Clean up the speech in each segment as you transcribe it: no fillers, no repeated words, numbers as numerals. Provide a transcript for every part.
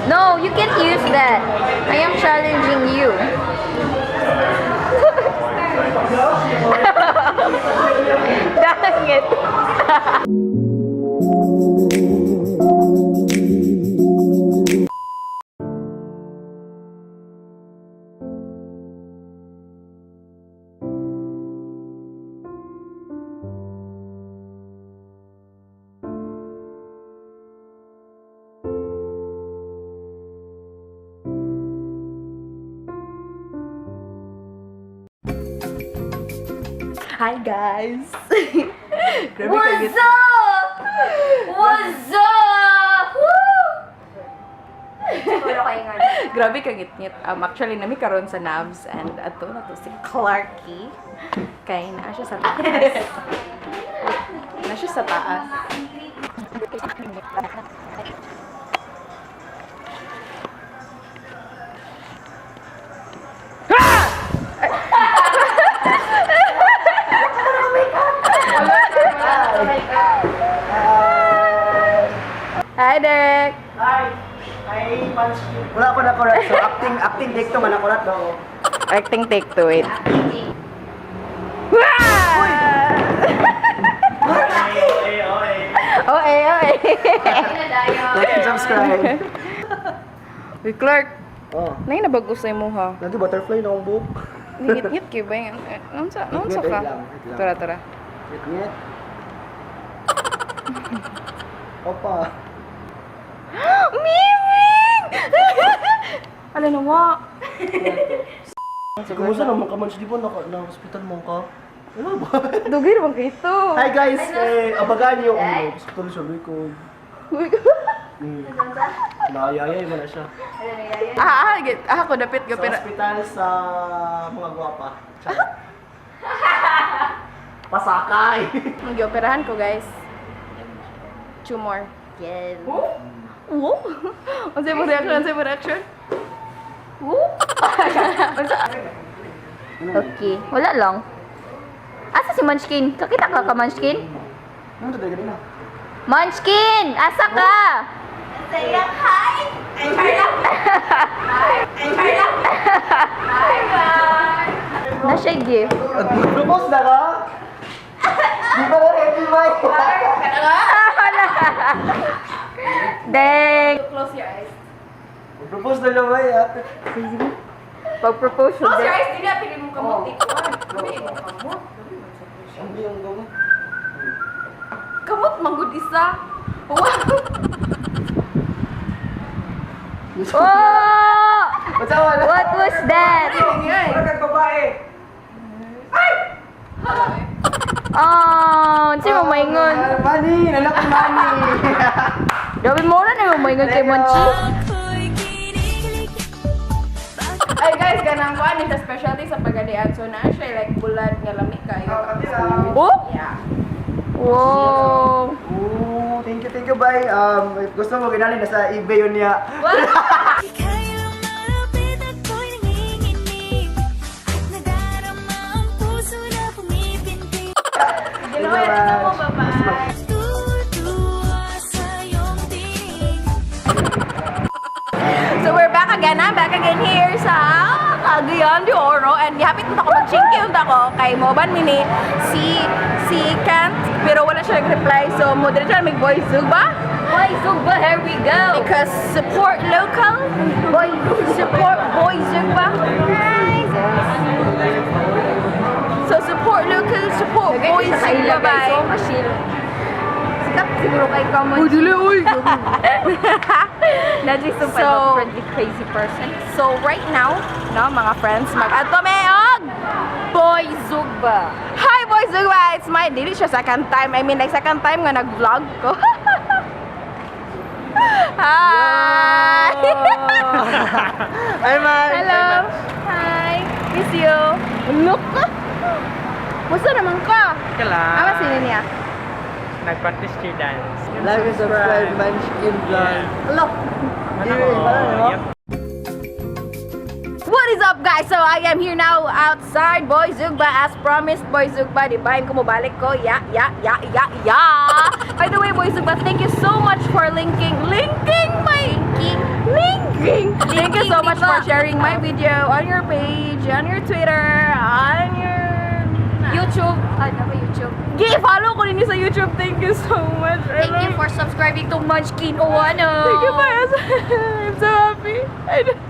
No, you can't use that. I am challenging you. Dang it. Hi guys! Grabe What's up? What's up? Woo! Wala kayo nga. Grabe ka ngit-ngit. Actually, nami karon sa Navs and ato na to si Clarky. Kay naa siya sa taas. Naa siya sa taas. Hi, Derek! Hi! Hi, Munchkin. Wala ko na correct. So, acting take to man ako na to. Acting take to it. Oe, oe. Like and subscribe. Uy, Clark. Oh. Nay nabago sa imo ha. Lagi butterfly na akong buhok. Ngit-ngit kay ba yan? Unsa unsa Wait ka? lang, wait lang. Tara, tara. Ngit ngit. Opa. Miming! Ala na wa. Kumusta naman ka, Munch? Di ba naka, na hospital mo ka? Ano ba? Dugay ra bang kito? Hi guys! Eh, abagan niyo. Oh, hospital siya, likod. Naayayay mo na siya. Ah, ako dapit Sa ga pero hospital sa mga gwapa. Charot. Pasakay! Mag-operahan ko, guys. Tumor. Yes. Oh? Unsa mo reaction? Unsa mo reaction? Woo! Unsa? Okay. Wala lang. Asa si Munchkin? Kakita ka ka, Munchkin? Ano to, ganun na? Munchkin! Asa ka? Hi! Na siya gift. Nag-propose na ka? Di ba na ready, Mike? Dang! Close your eyes. Propose na lang, Mike. ah. Pag-propose Close your siya. eyes, dili pili mong kamot. Dili mo kamot. Ang yung gawin. Kamot manggod isa. Wow. Oh! What's up, wala? What was that? Wala kang babae. Oh, unsa mo maingon? Ah, Money! Nanak ni money! Grabe mo na mo maingon kay Munchie. Ay guys, ganang kuan ni siya specialty sa pagadian. So naa siya like bulad nga lami kayo. Oh? Yeah. Wow. Ooh, thank you, bye. If gusto mo, ginali, nasa eBay yun niya. Ika'y lumalapit at ako'y nanginginig. At nadarama ang puso na pumipintig. Ginawa ito mo, bye-bye. Tutuwa sa iyong tinig. So we're back again. I'm back again here sa Cagayan de Oro and gihapit unta ko mag-chinky unta ko kay Moban mini si Kent pero wala siya nag-reply, so mo diretso na mig Boy Zugba. Boy Zugba, here we go. Because support local. Boy Support Boy Zugba. So support local, support Boy Zugba, bye. So machine. Sikat siguro kay ka Uy, dili, uy. Najis some friendly crazy person. So right now, no, mga friends, mag-adto me og Boy Zugba. Hi Boy Zugba! It's my dili siya second time. I mean, like second time nga nag-vlog ko. Hi! Hi, man! Hello! Hi! Miss you! Look! Musta naman ka? Ka lang. Ama sino niya? Nag-practice cheer dance. Like and subscribe, Munchkin Vlog. Hello! Di, wala, no? Yep. What is up, guys? So I am here now outside Boy Zugba as promised. Boy Zugba, di ba? Ko mobalik ko. Yeah. By the way, Boy Zugba, thank you so much for linking my linking sharing my video on your page, on your Twitter, on your YouTube. Ano ba YouTube? Gi-follow ko ninyo sa YouTube. Thank you so much. I Thank you love- for subscribing to Munchkin Owano. Thank you, guys. I'm so happy. I don't...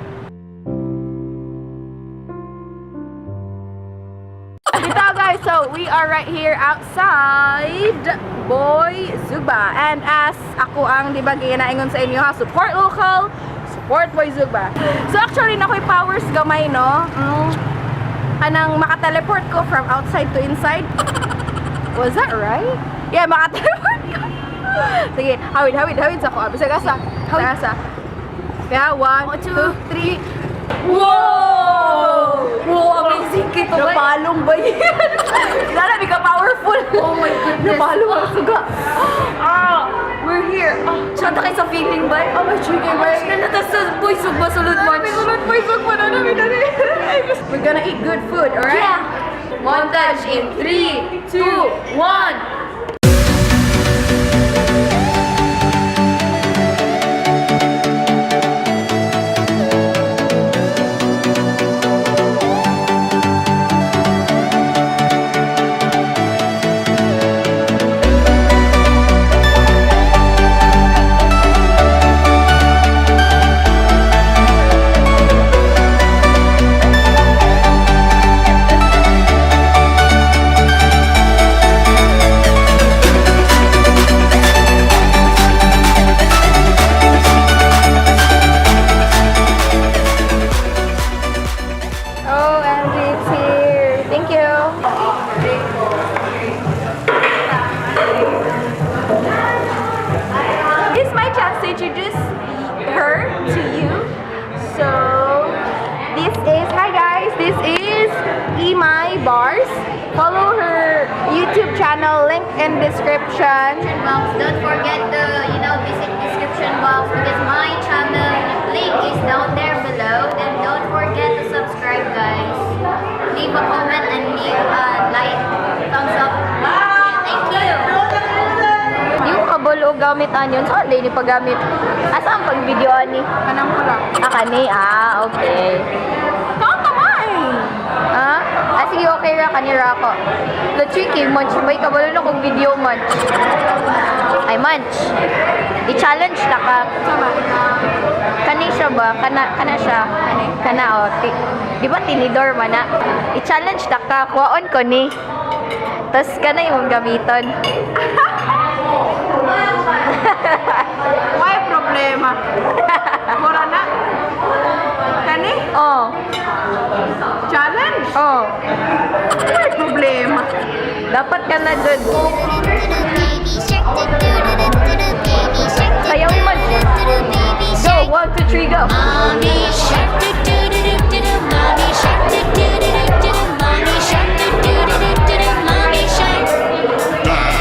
Dito guys, so we are right here outside Boy Zugba. And as ako ang di ba ginaingon sa inyo ha, support local, support Boy Zugba. So actually nakoy powers gamay no. Kanang makateleport ko from outside to inside. Was that right? Yeah, makateleport ko. Sige, hawid, hawid, hawid sa ko. Bisag asa. Hawid asa. Kaya, one, two, three. Whoa! Wow, amazing kito ba? Napalong ba yan? Lala, ka powerful. Oh my goodness. Napalong ang suga. Ah, we're here. Ah, Tsada kay sa feeling ba? oh my chicken, Munch ba? na na sa Boy Zugba sulod munch. Sulod boy, sugba na namin na We're gonna eat good food, alright? Yeah. Montage in 3, 2, 1. Oh, Angie, it's here. Thank you. This is my chance to introduce her to you. So, this is, hi guys, this is Imai Bars. Follow her YouTube channel, link in description. Box. Don't forget to, visit description box because my channel link is down there below. And don't forget to subscribe, guys. Leave a comment and leave a like, thumbs up. Thank you. Yung kabalo gamit anyon, so hindi ni paggamit. Asa ang pag-video ani? Kanang ko lang. Ah, kani? Ah, okay. Tama eh. Ah? Ah, sige, okay ra, kani ra ako. The tricky, munch. May kabalo na kong video munch. Ay, munch. I-challenge na ka. Tama. Kani siya ba? Kana, kana siya. Kana, o. Ti, di ba tinidor man na? I-challenge na ka. Kuwaon ko ni. Tapos kana yung gamiton. Why problema? Mura na. Kani? Oh. Challenge? Oh. Why problema? Dapat ka na dun. Sayawin mo. Go! One, two, three, go! Mommy shark do do do do do do mommy shark do do do do do do mommy shark do do do do do do mommy shark.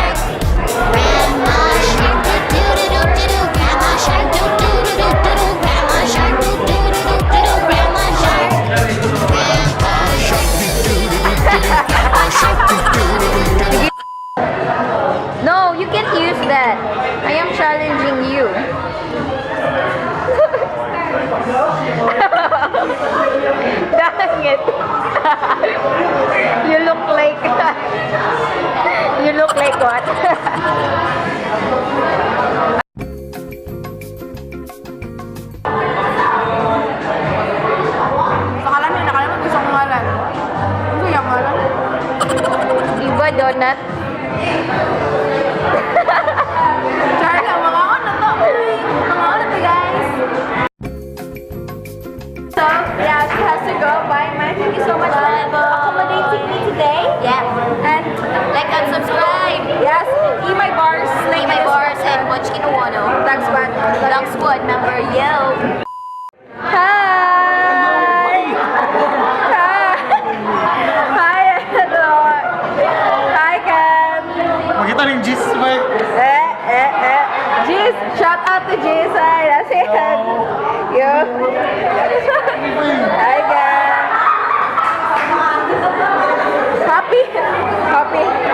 Grandma shark do do do do do do grandma shark do do do do do do grandma shark do do do do do do grandma shark. Grandpa shark. No, you can't use that. I am challenging you. Dang it. You look like you look like what? Sakalan yun, nakalimot ko sa ngalan. Ano yung ngalan? Iba donut. Char lang, mga ano to. Uy, mga ano to, guys. So, yeah, she has to go. Bye, man. Thank you so much for accommodating me today. Yeah. And, Like and subscribe. yes, eat my bars. Play my bars and watch Kinuwano. Thanks, Squad. Vlog Squad member, yo. Hi! Hi! Hi, hello. Hi, Ken. Makita rin Gis ba? Eh, eh, eh. Jis, shout out to Jis. Hi, that's it. Yo. Hi, Ken. Happy? Happy.